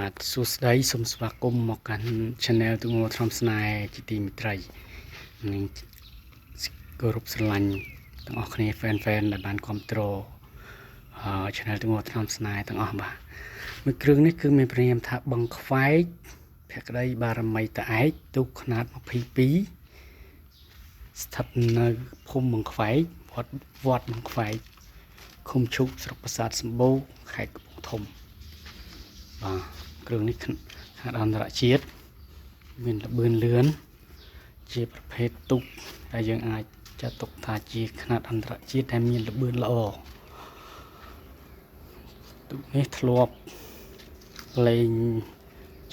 បាទសួស្តីសូមស្វាគមន៍មកកាន់ Channel ទូងធម្មស្នេហ៍ជាទីមេត្រីនិងគោរពស្រឡាញ់ទាំងអស់គ្នា fan ដែលបានគ្រប់គ្រង Channel ទូងធម្មស្នេហ៍ទាំងអស់បាទមួយគ្រឿងនេះគឺមានព្រះនាមថាបឹងខ្វែកភក្តីបារមីតាឯកទូកខ្នាត22ស្ថិតនៅភូមិបឹងខ្វែកវត្តបឹងខ្វែកឃុំឈូកស្រុកប្រាសាទសម្បូរខេត្តកំពង់ធំបាទគ្រឿងនេះខ្នាតអន្តរជាតិមានល្បឿនលឿនជាប្រភេទទូកដែលយើងអាចចាត់ទុកថាជាខ្នាតអន្តរជាតិដែលមានល្បឿនល្អទូកនេះធ្លាប់លេង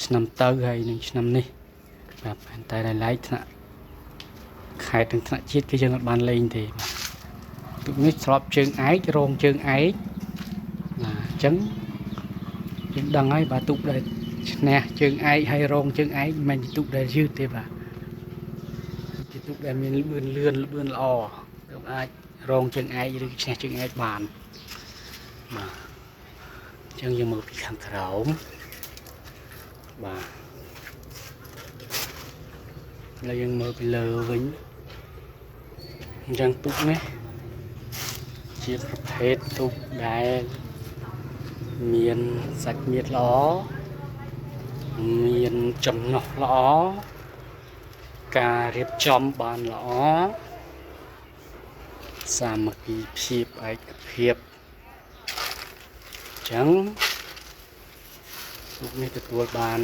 ឆ្នាំទៅហើយនឹងឆ្នាំនេះបាទតែឡែកថ្នាក់ខេត្តនិងថ្នាក់ជាតិគឺយើងអត់បានលេងទេបាទទូកនេះធ្លាប់ជើងឯករងជើងឯកបាទអញ្ចឹងយើងដឹងហើយបាទទូកដែលឈ្នះជើងឯកហើយរងជើងឯកមិនមែនជាទូកដែលយឺតទេបាទជាទូកដែលមានល្បឿនលឿនល្បឿនល្អទើបអាចរងជើងឯកឬឈ្នះជើងឯកបានបាទអញ្ចឹងយើងមើលពីខាងក្រោមបាទហើយយើងមើលពីលើវិញអញ្ចឹងទូកនេះជាប្រភេទទូកដែលមានសាច់មៀតល្អមានចំណុះល្អការរៀបចំបានល្អសាមគ្គីភាពឯកភាពអញ្ចឹងទូកនេះទទួលបាន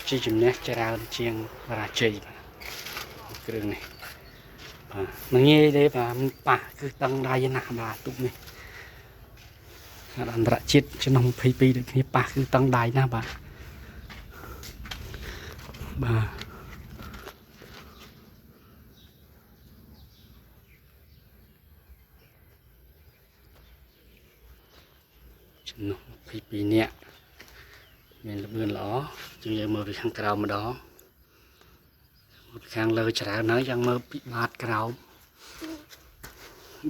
ជាជំនះច្រើនជាងបរាជ័យបាទគ្រឿងនេះបាទមិនងាយទេបាទប៉ះគឺតឹងដៃណាស់បាទទូកនេះអន្តរជាតិចំណុះ22ដូចគ្នាប៉ះគឺតឹងដៃណាស់បាទបាទចំណុះ22នាក់មានល្បឿនល្អជាងយើងមើលពីខាងក្រោមម្ដងមើលពីខាងលើច្រើនហើយយ៉ាងមើលពីបាតក្រោម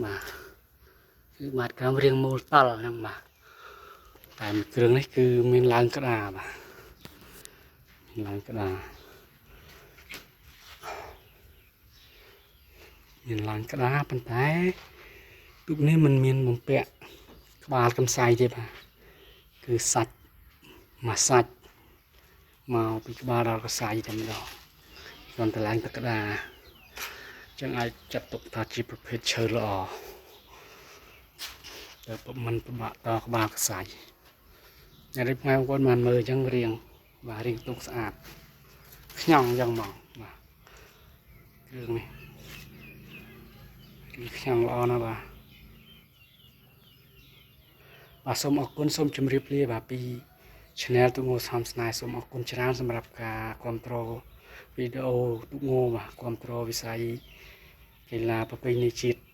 បាទគឺបាតក្រោមរៀងមូលតល់ហ្នឹងបាទតែមួយគ្រឿងនេះគឺមានឡើងក្តារបាទមានឡើងក្តារមានឡើងក្តារប៉ុន្តែទូកនេះมันមានបំពាក់ក្បាលកំសៃទេបាទគឺសាច់មួយសាច់មកពីក្បាលដល់កសៃតែម្ដងគ្រាន់តែឡើងទឹកក្តារអញ្ចឹងអាចចាត់ទុកថាជាប្រភេទឈើល្អតែមិនពិបាកតក្បាលកសៃអ្នកនេះបងប្អូនបានមើលអញ្ចឹងរៀងបាទរៀងទុកស្អាតខ្ញង់អញ្ចឹងហ្មងបាទគ្រឿងនេះគឺខ្ញង់ល្អណាស់បាទបាទសូមអរគុណសូមជម្រាបលាបាទពី Channel ទូងសំស្នេហ៍សូមអរគុណច្រើនសម្រាប់ការគ្រប់គ្រងវីដេអូទូងបាទគ្រប់គ្រងវិស័យកីឡាប្រពៃណីជាតិ